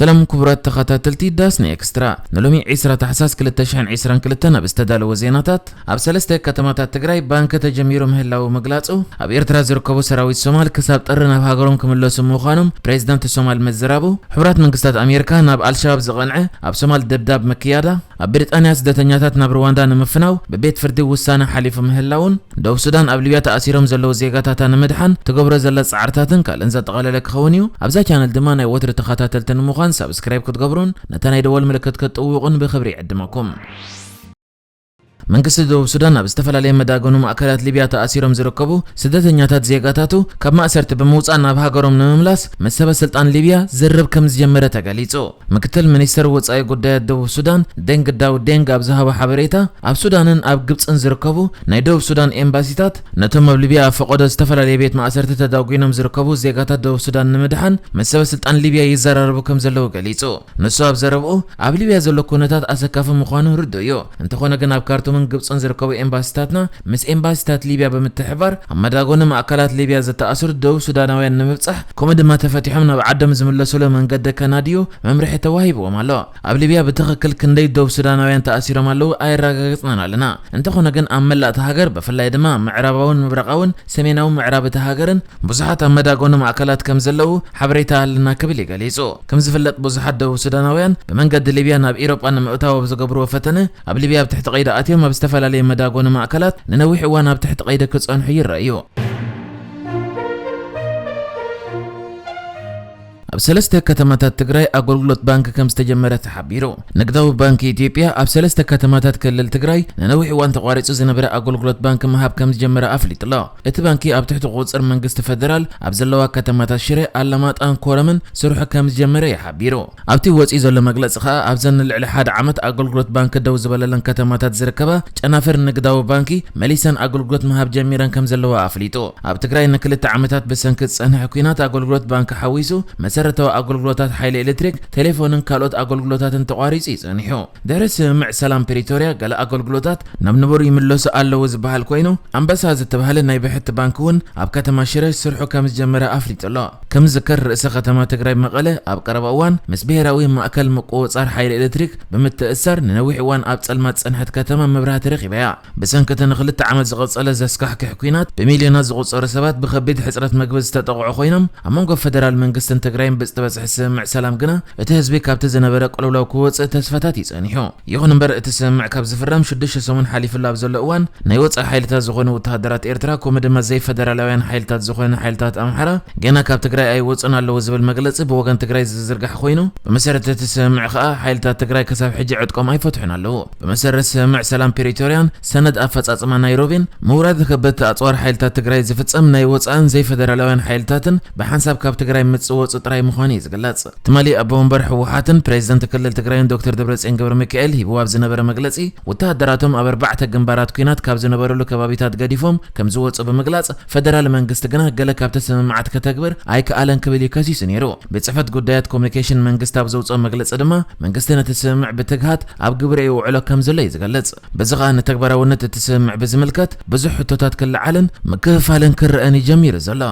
ሰላም ክቡራት ተኸታተልቲ ዳስኒ ኤክስትራ፣ ንሎሚ ዕስራ ታሕሳስ ክልተ ሽሕን ዕስራን ክልተን ኣብ ዝተዳለወ ዜናታት፣ ኣብ ሰለስተ ከተማታት ትግራይ ባንክ ተጀሚሩ ምህላው ምግላጹ፣ ኣብ ኤርትራ ዝርከቡ ሰራዊት ሶማል ክሳብ ጥሪ ናብ ሃገሮም ክምለሱ ምዃኖም ፕሬዝዳንት ሶማል ምዝራቡ፣ ሕቡራት መንግስታት ኣሜሪካ ናብ ኣልሸባብ ዝቐንዐ ኣብ ሶማል ደብዳብ ምክያዳ፣ ኣብ ብሪጣንያ ስደተኛታት ናብ ሩዋንዳ ንምፍናው ብቤት ፍርዲ ውሳነ ሓሊፉ ምህላውን፣ ደቡብ ሱዳን ኣብ ሊብያ ተኣሲሮም ዘለዉ ዜጋታታ ንምድሓን ትገብሮ ዘላ ጻዕርታትን ካልእን ዘጠቓለለ ክኸውን እዩ። ኣብዛ ቻነል ድማ ናይ ወትሪ ተኸታተልቲ ንምዃን ሳብስክራይብ ክትገብሩን ነታ ናይ ደወል ምልክት ክትጥውቑን ብኽብሪ ይዕድመኩም። መንግስቲ ደቡብ ሱዳን ኣብ ዝተፈላለየ መዳጎኒ ማእከላት ሊብያ ተኣሲሮም ዝርከቡ ስደተኛታት ዜጋታቱ ካብ ማእሰርቲ ብምውጻእ ናብ ሃገሮም ንምምላስ ምስ ሰበ ስልጣን ሊብያ ዝርርብ ከም ዝጀመረ ተገሊጹ። ምክትል ሚኒስተር ወጻኢ ጉዳያት ደቡብ ሱዳን ደንግ ዳው ደንግ ኣብ ዝሃቦ ሓበሬታ፣ ኣብ ሱዳንን ኣብ ግብጽን ዝርከቡ ናይ ደቡብ ሱዳን ኤምባሲታት ነቶም ኣብ ሊብያ ኣብ ፈቐዶ ዝተፈላለየ ቤት ማእሰርቲ ተዳጒኖም ዝርከቡ ዜጋታት ደቡብ ሱዳን ንምድሓን ምስ ሰበ ስልጣን ሊብያ ይዘራረቡ ከም ዘለዉ ገሊጹ። ንሱ ኣብ ዘረብኡ፣ ኣብ ሊብያ ዘሎ ኩነታት ኣሰካፊ ምዃኑ ርዱእ እዩ። እንተኾነ ግን ኣብ ካርቱምን ግብጽን ዝርከቡ ኤምባሲታትና ምስ ኤምባሲታት ሊብያ ብምትሕብባር ኣብ መዳጎኒ ማእከላት ሊብያ ዝተኣስሩ ደቡብ ሱዳናውያን ንምብጻሕ ከምኡ ድማ ተፈቲሖም ናብ ዓዶም ዝምለሱሉ መንገዲ ከናድዩ መምርሒ ተዋሂብዎም ኣሎ። ኣብ ሊብያ ብትኽክል ክንደይ ደቡብ ሱዳናውያን ተኣሲሮም ኣለዉ ኣየረጋገጽናን ኣለና። እንተኾነ ግን ኣብ መላእ እታ ሃገር ብፍላይ ድማ ኣብ ምዕራባውን ምብራቓውን ሰሜናዊ ምዕራብ እታ ሃገርን ብዙሓት ኣብ መዳጎኒ ማእከላት ከም ዘለዉ ሓበሬታ ኣለና ክብል እዩ ገሊጹ። ከም ዝፍለጥ ብዙሓት ደቡብ ሱዳናውያን ብመንገዲ ሊብያ ናብ ኢሮጳ ንምእታው ኣብ ዝገብርዎ ፈተነ ኣብ ሊብያ ኣብ ትሕቲ ቀይዲ ኣትዮም ኣብ ዝተፈላለየ መዳጎኒ ማእከላት ንነዊሕ እዋን ኣብ ትሕቲ ቀይዲ ክጸንሑ ይረኣዩ። ኣብ ሰለስተ ከተማታት ትግራይ ኣገልግሎት ባንክ ከም ዝተጀመረ ተሓቢሩ። ንግዳዊ ባንክ ኢትዮጵያ ኣብ ሰለስተ ከተማታት ክልል ትግራይ ንነዊሕ እዋን ተቋሪጹ ዝነበረ ኣገልግሎት ባንክ ምሃብ ከም ዝጀመረ ኣፍሊጡ ኣሎ። እቲ ባንኪ ኣብ ትሕቲ ቁጽጽር መንግስቲ ፈደራል ኣብ ዘለዋ ከተማታት ሽረ፣ ኣላማጣን ኮረምን ስርሑ ከም ዝጀመረ እዩ ሓቢሩ። ኣብቲ ወጺኡ ዘሎ መግለጺ ከኣ ኣብዘን ንልዕሊ ሓደ ዓመት ኣገልግሎት ባንክ ደው ዝበለለን ከተማታት ዝርከባ ጨናፍር ንግዳዊ ባንኪ መሊሰን ኣገልግሎት ምሃብ ጀሚረን ከም ዘለዋ ኣፍሊጡ። ኣብ ትግራይ ንክልተ ዓመታት ብሰንኪ ዝጸንሐ ኲናት ኣገልግሎት ባንክ ሓዊሱ መሰረታዊ ኣገልግሎታት ሓይሊ ኤሌክትሪክ፣ ቴሌፎንን ካልኦት ኣገልግሎታትን ተቋሪጹ እዩ ጸኒሑ። ድሕሪ ስምምዕ ሰላም ፕሪቶርያ ገለ ኣገልግሎታት ናብ ንቡር ይምለሱ ኣለዉ ዝበሃል ኮይኑ፣ ኣንበሳ ዝተባህለ ናይ ብሕቲ ባንክ እውን ኣብ ከተማ ሽረ ስርሑ ከም ዝጀመረ ኣፍሊጡ ኣሎ። ከም ዝዝከር ርእሰ ከተማ ትግራይ መቐለ ኣብ ቀረባ እዋን ምስ ብሄራዊ ማእከል ምቁጽጻር ሓይሊ ኤሌክትሪክ ብምትእስሳር ንነዊሕ እዋን ኣብ ጸልማት ዝጸንሐት ከተማ መብራህቲ ረኺባ እያ። ብሰንኪ እቲ ንኽልተ ዓመት ዝቐጸለ ዘስካሕክሕ ኲናት ብሚልዮናት ዝቑጸሩ ሰባት ብኸቢድ ሕጽረት መግቢ ዝተጠቕዑ ኮይኖም፣ ኣብ መንጎ ፈደራል መንግስትን ትግራይን ብዝተበጽሐ ስምምዕ ሰላም ግና እቲ ህዝቢ ካብቲ ዝነበረ ቅልውላው ክወጽእ ተስፋታት እዩ ጸኒሑ። ይኹን እምበር እቲ ስምምዕ ካብ ዝፍረም ሽዱሽተ ሰሙን ሓሊፉሉ ኣብ ዘሎ እዋን ናይ ወጻኢ ሓይልታት ዝኾኑ ወተሃደራት ኤርትራ ከምኡ ድማ ዘይፈደራላውያን ሓይልታት ዝኾነ ሓይልታት ኣምሓራ ገና ካብ ትግራይ ኣይወጹን ኣለዉ ዝብል መግለጺ ብወገን ትግራይ ዝዝርጋሕ ኮይኑ፣ ብመሰረት እቲ ስምምዕ ከኣ ሓይልታት ትግራይ ክሳብ ሕጂ ዕጥቆም ኣይፈትሑን ኣለዉ። ብመሰረት ስምምዕ ሰላም ፕሪቶርያን ሰነድ ኣፈጻጽማ ናይሮቢን ምውራድ ከበድቲ ኣጽዋር ሓይልታት ትግራይ ዝፍጸም ናይ ወጻእን ዘይፈደራላውያን ሓይልታትን ብሓንሳብ ካብ ትግራይ ምጽእ ወጹ ጥራይ ምዃኑ እዩ ዝግለጽ። ትማሊ ኣቦ ወንበር ህወሓትን ፕሬዚደንት ክልል ትግራይን ዶክተር ደብረጽዮን ገብረ ሚካኤል ሂብዎ ኣብ ዝነበረ መግለጺ፣ ወተሃደራቶም ኣብ ኣርባዕተ ግንባራት ኲናት ካብ ዝነበሩሉ ከባቢታት ገዲፎም ከም ዝወጹ ብምግላጽ፣ ፈደራል መንግስቲ ግና ገለ ካብቲ ስምምዓት ከተግብር ኣይከኣለን ክብል እዩ ከሲሱ ነይሩ። ቤት ጽሕፈት ጉዳያት ኮሙኒኬሽን መንግስቲ ኣብ ዘውጽኦ መግለጺ ድማ፣ መንግስቲ ነቲ ስምምዕ ብትግሃት ኣብ ግብሪ የውዕሎ ከም ዘሎ እዩ ዝገልጽ። በዚ ኸኣ ንተግባራውነት እቲ ስምምዕ ብዝምልከት ብዙሕ ሕቶታት ክለዓልን ምክፍፋልን ክረኣን እዩ ጀሚሩ ዘሎ።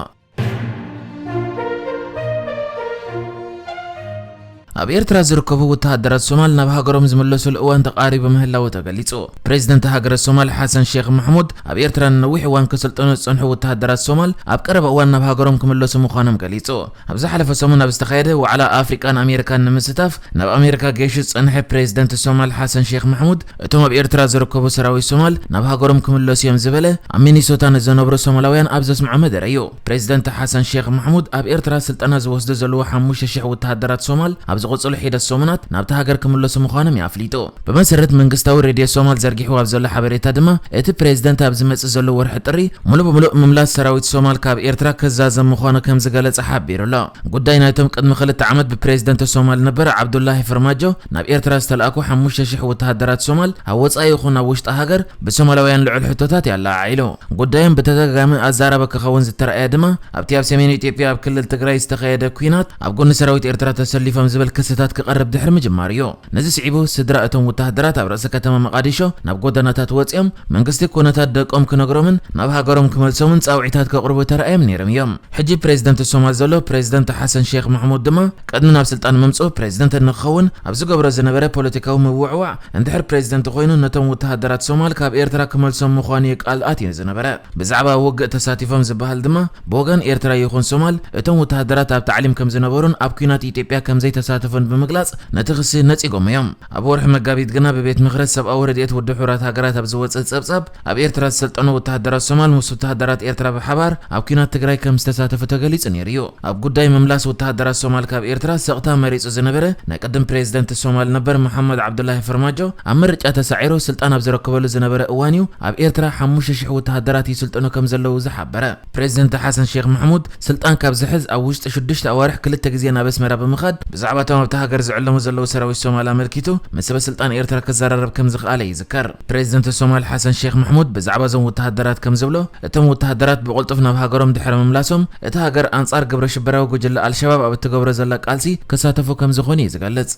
ኣብ ኤርትራ ዝርከቡ ወተሃደራት ሶማል ናብ ሃገሮም ዝምለሱሉ እዋን ተቓሪቡ ምህላዉ ተገሊጹ። ፕሬዚደንት ሃገረ ሶማል ሓሰን ሼክ ማሕሙድ ኣብ ኤርትራ ንነዊሕ እዋን ክስልጠኑ ዝጸንሑ ወተሃደራት ሶማል ኣብ ቀረባ እዋን ናብ ሃገሮም ክምለሱ ምዃኖም ገሊጹ። ኣብ ዝሓለፈ ሰሙን ኣብ ዝተኻየደ ዋዕላ ኣፍሪቃን ኣሜሪካን ንምስታፍ ናብ ኣሜሪካ ገይሹ ዝጸንሐ ፕሬዚደንት ሶማል ሓሰን ሼክ ማሕሙድ፣ እቶም ኣብ ኤርትራ ዝርከቡ ሰራዊት ሶማል ናብ ሃገሮም ክምለሱ እዮም ዝበለ ኣብ ሚኒሶታ ንዝነብሩ ሶማላውያን ኣብ ዘስምዖ መደረ እዩ። ፕሬዚደንት ሓሰን ሼክ ማሕሙድ ኣብ ኤርትራ ስልጠና ዝወስዱ ዘለዉ ሓሙሽተ ሽሕ ወተሃደራት ሶማል ኣብ ዝቕጽሉ ሒደት ሰሙናት ናብቲ ሃገር ክምለሱ ምዃኖም እዩ ኣፍሊጡ። ብመሰረት መንግስታዊ ሬድዮ ሶማል ዘርጊሕዎ ኣብ ዘሎ ሓበሬታ ድማ፣ እቲ ፕሬዚደንት ኣብ ዝመጽእ ዘሎ ወርሒ ጥሪ ሙሉእ ብሙሉእ ምምላስ ሰራዊት ሶማል ካብ ኤርትራ ክዛዘም ምዃኑ ከም ዝገለጸ ሓቢሩ ኣሎ። ጉዳይ ናይቶም ቅድሚ ክልተ ዓመት ብፕሬዚደንት ሶማል ነበር ዓብዱላሂ ፈርማጆ ናብ ኤርትራ ዝተላእኩ ሓሙሽተ ሽሕ ወተሃደራት ሶማል ኣብ ወጻኢ ይኹን ኣብ ውሽጢ ሃገር ብሶማላውያን ልዑል ሕቶታት የለዓዒሉ። ጉዳዮም ብተደጋጋሚ ኣዛራቢ ክኸውን ዝተረኣየ ድማ ኣብቲ ኣብ ሰሜን ኢትዮጵያ ኣብ ክልል ትግራይ ዝተኻየደ ኲናት ኣብ ጎኒ ሰራዊት ኤርትራ ተሰሊፎም ዝብል ክስታት ክቐርብ ድሕሪ ምጅማሩ እዩ። ነዚ ስዒቡ ስድራ እቶም ወተሃደራት ኣብ ርእሰ ከተማ መቓዲሾ ናብ ጎደናታት ወጺኦም መንግስቲ ኩነታት ደቆም ክነግሮምን ናብ ሃገሮም ክመልሶምን ጻውዒታት ከቕርቡ ተራእዮም ነይሮም እዮም። ሕጂ ፕሬዝደንት ሶማል ዘሎ ፕሬዝደንት ሓሰን ሼክ ማሕሙድ ድማ ቅድሚ ናብ ስልጣን ምምጽኡ ፕሬዝደንት ንክኸውን ኣብ ዝገብሮ ዝነበረ ፖለቲካዊ ምውዕዋዕ እንድሕር ፕሬዝደንት ኮይኑ ነቶም ወተሃደራት ሶማል ካብ ኤርትራ ክመልሶም ምዃኑ እዩ ቃል ኣትዩ ዝነበረ። ብዛዕባ ውግእ ተሳቲፎም ዝበሃል ድማ ብወገን ኤርትራ ይኹን ሶማል እቶም ወተሃደራት ኣብ ታዕሊም ከም ዝነበሩን ኣብ ኲናት ኢትዮጵያ ከም ዘይተሳተፉን ብምግላጽ ነቲ ክሲ ነጺጎም እዮም። ኣብ ወርሒ መጋቢት ግና ብቤት ምኽሪ ሰብኣዊ ረድኤት ውድብ ሕቡራት ሃገራት ኣብ ዝወጸ ጸብጻብ ኣብ ኤርትራ ዝሰልጠኑ ወተሃደራት ሶማል ምስ ወተሃደራት ኤርትራ ብሓባር ኣብ ኲናት ትግራይ ከም ዝተሳተፉ ተገሊጹ ነይሩ እዩ። ኣብ ጉዳይ ምምላስ ወተሃደራት ሶማል ካብ ኤርትራ ስቕታ መሪጹ ዝነበረ ናይ ቅድም ፕሬዝደንት ሶማል ነበር መሓመድ ዓብዱላሂ ፈርማጆ ኣብ ምርጫ ተሳዒሩ ስልጣን ኣብ ዝረከበሉ ዝነበረ እዋን እዩ ኣብ ኤርትራ ሓሙሽተ ሽሕ ወተሃደራት ይስልጥኑ ከም ዘለዉ ዝሓበረ። ፕሬዝደንት ሓሰን ሼክ ማሕሙድ ስልጣን ካብ ዝሕዝ ኣብ ውሽጢ ሽዱሽተ ኣዋርሕ ክልተ ግዜ ናብ ኣስመራ ብምኻድ ብዛዕባ እቶም ኣብታ ሃገር ዝዕለሙ ዘለዉ ሰራዊት ሶማል ኣመልኪቱ ምስ ሰበ ስልጣን ኤርትራ ክዘራረብ ከም ዝኸኣለ ይዝከር። ፕሬዝደንት ሶማል ሓሰን ሼክ ማሕሙድ ብዛዕባ እዞም ወተሃደራት ከም ዝብሎ እቶም ወተሃደራት ብቕልጡፍ ናብ ሃገሮም ድሕሪ ምምላሶም እታ ሃገር ኣንጻር ግብረ ሽበራዊ ጉጅለ ኣልሸባብ ኣብ እትገብሮ ዘላ ቃልሲ ክሳተፉ ከም ዝኾኑ እዩ ዝገልጽ።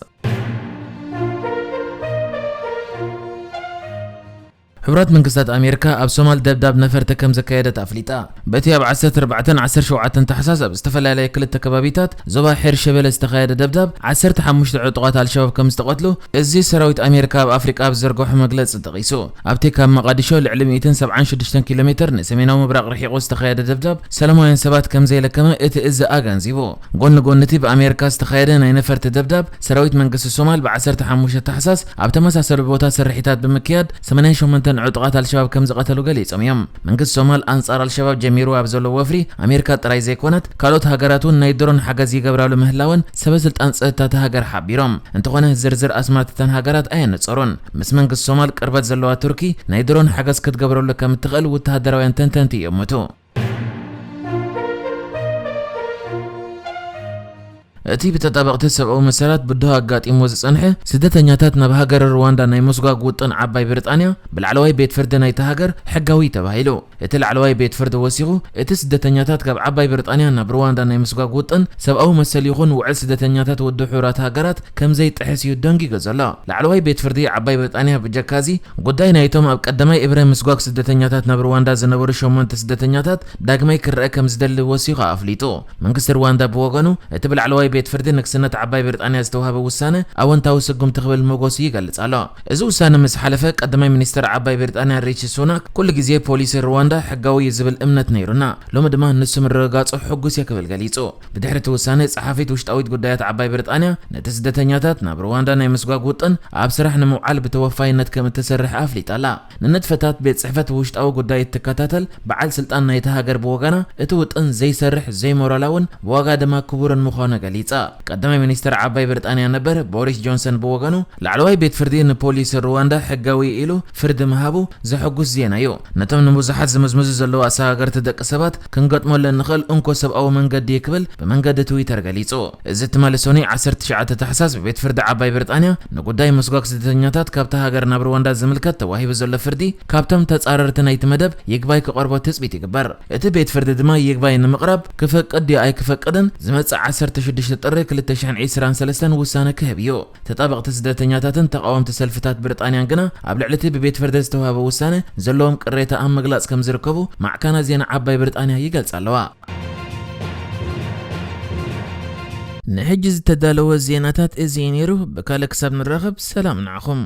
ሕቡራት መንግስታት ኣሜሪካ ኣብ ሶማል ደብዳብ ነፈርቲ ከም ዘካየደት ኣፍሊጣ። በቲ ኣብ ዓሰርተ ኣርባዕተን ዓሰርተ ሸውዓተን ታሕሳስ ኣብ ዝተፈላለየ ክልተ ከባቢታት ዞባ ሄር ሸበለ ዝተኻየደ ደብዳብ ዓሰርተ ሓሙሽተ ዕጡቓት ኣልሸባብ ከም ዝተቐትሉ እዚ ሰራዊት ኣሜሪካ ኣብ ኣፍሪቃ ኣብ ዝዘርግሖ መግለጺ ጠቒሱ። ኣብቲ ካብ መቓዲሾ ልዕሊ ሚእትን ሰብዓን ሽዱሽተን ኪሎ ሜትር ንሰሜናዊ ምብራቕ ርሒቑ ዝተኻየደ ደብዳብ ሰላማውያን ሰባት ከም ዘየለከመ እቲ እዚ ኣገንዚቡ። ጎኒ ጎኒ እቲ ብኣሜሪካ ዝተኻየደ ናይ ነፈርቲ ደብዳብ ሰራዊት መንግስቲ ሶማል ብ ዓሰርተ ሓሙሽተ ታሕሳስ ኣብ ተመሳሳሊ ቦታ ስርሒታት ብምክያድ ሰማንያን ሸሞንተን ዕጡቓት ኣልሸባብ ከም ዝቐተሉ ገሊጾም እዮም። መንግስቲ ሶማል ኣንጻር ኣልሸባብ ጀሚሩ ኣብ ዘሎ ወፍሪ ኣሜሪካ ጥራይ ዘይኮነት ካልኦት ሃገራት እውን ናይ ድሮን ሓገዝ ይገብራሉ ምህላወን ሰበ ስልጣን ጸጥታ እታ ሃገር ሓቢሮም። እንተኾነ ዝርዝር ኣስማት እተን ሃገራት ኣየነጸሩን። ምስ መንግስቲ ሶማል ቅርበት ዘለዋ ቱርኪ ናይ ድሮን ሓገዝ ክትገብረሉ ከም እትኽእል ወተሃደራውያን ተንተንቲ ይእምቱ። እቲ ብተጣበቕቲ ሰብኣዊ መሰላት ብድሆ ኣጋጢምዎ ዝጸንሐ ስደተኛታት ናብ ሃገረ ሩዋንዳ ናይ ምስጓግ ውጥን ዓባይ ብሪጣንያ ብላዕለዋይ ቤት ፍርዲ ናይታ ሃገር ሕጋዊ ተባሂሉ። እቲ ላዕለዋይ ቤት ፍርዲ ወሲኹ፣ እቲ ስደተኛታት ካብ ዓባይ ብሪጣንያ ናብ ሩዋንዳ ናይ ምስጓግ ውጥን ሰብኣዊ መሰል ይኹን ውዕል ስደተኛታት ውድብ ሕቡራት ሃገራት ከም ዘይጥሕስ እዩ ደንጊጉ ዘሎ። ላዕለዋይ ቤት ፍርዲ ዓባይ ብሪጣንያ ብጀካዚ ጉዳይ ናይቶም ኣብ ቀዳማይ እብረ ምስጓግ ስደተኛታት ናብ ሩዋንዳ ዝነበሩ ሸሞንተ ስደተኛታት ዳግማይ ክረአ ከም ዝደሊ ወሲኹ ኣፍሊጡ። መንግስቲ ሩዋንዳ ብወገኑ፣ እቲ ብላዕለዋይ ቤት ፍርዲ ንግስነት ዓባይ ብሪጣንያ ዝተዋህበ ውሳነ ኣወንታዊ ስጉምቲ ክብል ሞገሱ ይገልጽ ኣሎ። እዚ ውሳነ ምስ ሓለፈ፣ ቀዳማይ ሚኒስተር ዓባይ ብሪጣንያ ሪቺ ሱናክ፣ "ኩሉ ግዜ ፖሊሲ ሩዋንዳ ሕጋዊ እዩ ዝብል እምነት ነይሩና፣ ሎሚ ድማ ንሱ ምርግጋጹ ሕጉስ እየ" ክብል ገሊጹ። ብድሕሪ እቲ ውሳነ፣ ጸሓፊት ውሽጣዊት ጉዳያት ዓባይ ብሪጣንያ፣ ነቲ ስደተኛታት ናብ ሩዋንዳ ናይ ምስጓግ ውጥን ኣብ ስራሕ ንምውዓል ብተወፋይነት ከም እትሰርሕ ኣፍሊጣ ኣላ። ንንጥፈታት ቤት ጽሕፈት ውሽጣዊ ጉዳይ እትከታተል በዓል ስልጣን ናይታ ሃገር ብወገና፣ እቲ ውጥን ዘይሰርሕ፣ ዘይሞራላውን ብዋጋ ድማ ክቡርን ምዃኑ ገሊጻ። ቀዳማይ ሚኒስተር ዓባይ ብሪጣንያ ነበር ቦሪስ ጆንሰን ብወገኑ፣ ላዕለዋይ ቤት ፍርዲ ንፖሊስ ሩዋንዳ ሕጋዊ ኢሉ ፍርዲ ምሃቡ ዘሐጉስ ዜና እዩ። ነቶም ንብዙሓት ዝምዝምዙ ዘለዉ ኣሰጋገርቲ ደቂ ሰባት ክንገጥመሉ እንኽእል እንኮ ሰብኣዊ መንገዲ እዩ ክብል ብመንገዲ ትዊተር ገሊጹ። እዚ ትማሊ ሰኑይ ዓሰርተ ትሽዓተ ታሕሳስ ብቤት ፍርዲ ዓባይ ብሪጣንያ ንጉዳይ ምስጓግ ስደተኛታት ካብታ ሃገር ናብ ሩዋንዳ ዝምልከት ተዋሂቡ ዘሎ ፍርዲ ካብቶም ተጻረርቲ ናይቲ መደብ ይግባይ ክቐርቦ ትጽቢት ይግበር። እቲ ቤት ፍርዲ ድማ ይግባይ ንምቕራብ ክፈቅድ ድዩ ኣይክፈቅድን ዝመጽእ ዓሰርተ ሽዱሽተ ጥሪ ክልተ ሽሕን ዕስራን ሰለስተን ውሳነ ክህብ እዩ። ተጣበቕቲ ስደተኛታትን ተቓወምቲ ሰልፍታት ብሪጣንያን ግና ኣብ ልዕሊ እቲ ብቤት ፍርዲ ዝተዋህበ ውሳነ ዘለዎም ቅሬታ ኣብ ምግላጽ ከም ዝርከቡ ማዕከናት ዜና ዓባይ ብሪጣንያ ይገልጻ ኣለዋ። ንሕጂ ዝተዳለወ ዜናታት እዚ እዩ ነይሩ። ብካልእ ክሳብ ንራኸብ ሰላም ንዓኹም።